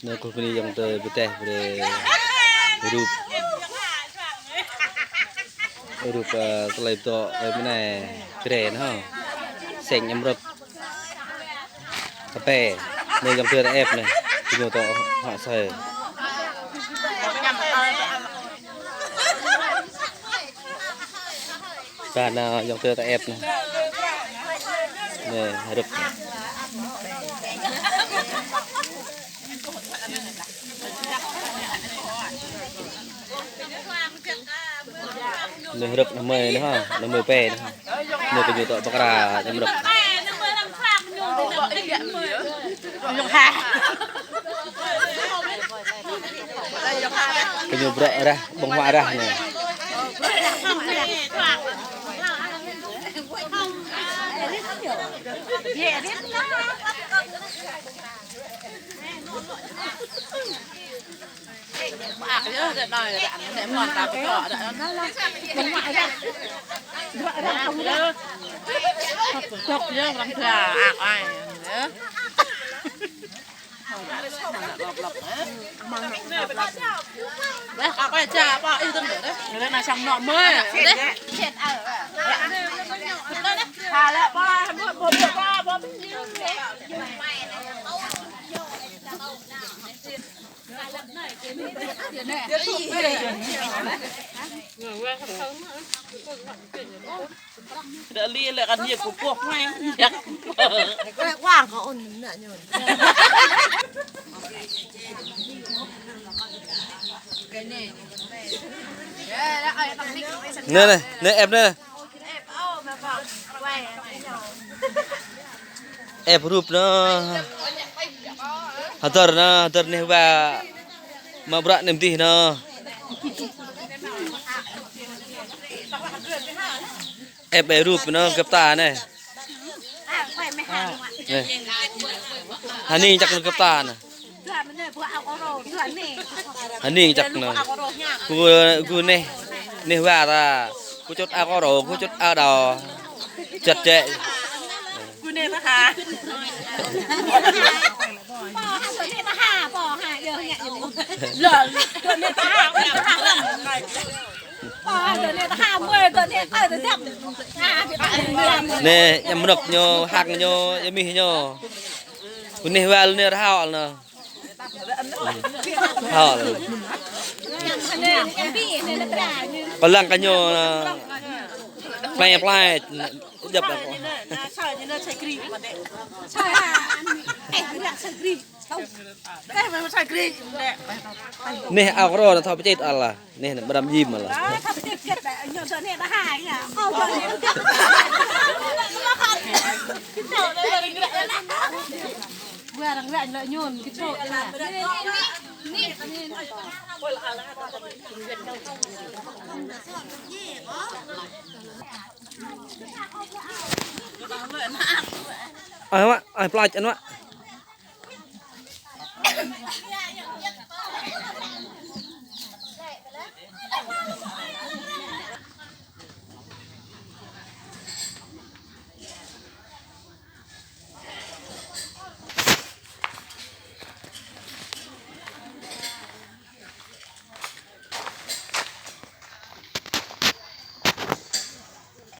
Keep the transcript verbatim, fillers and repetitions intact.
Anai kơ bơni ayŏng adơi pơteh brơi rup. Rup, ơ, tơlơi pơtô, ơ, mơnai kre nơ. Seng ñăm rơp. Kơpe. Anai ayŏng adơi ta ĕp anai. Kơ ñu tŏ hŏ asơi. Ba anai ayŏng adơi ta ĕp anai. Anai, rơp. Anai rơp anai mơi anai ha, anai mơi pe anai ha. Anai kơ ñu tŏ pơkra anai rơp. Kơ ñu brơi rah, ƀơ̆ng huă rah anai. Đa li lĕ kăn yơh kơkuh mơ̆n. Kơ wang kơ ôn nă ñu. Anai, anai, anai ĕp anai. Ĕp rup anai. Hơdơr anai, hơdơr anai wa. Mă bruă anai mơdih anai. Ĕp ĕp rup anai gơ̆p ta anai. Anai. Hơning čăk anai gơ̆p ta anai. Hơning čăk anai. Gu, gu anai. Anai wa ta. Gu čut ao kơ rô, gu čut ao đao. Čăt čĕ. Gu anai ta ha. Anai, ñăm rơp ñu, hăng ñu, ñăm mih ñu. Gu anai wa anai rơhao anai. Rơhao. Kơ lăng kơ ñu anai. Plai, plai. Djăp anai. Anai ao kơ rô anai thâo pơčet ala. Anai anai ƀrăm yim ala. Ơi mă, ơi plăč ăn mă.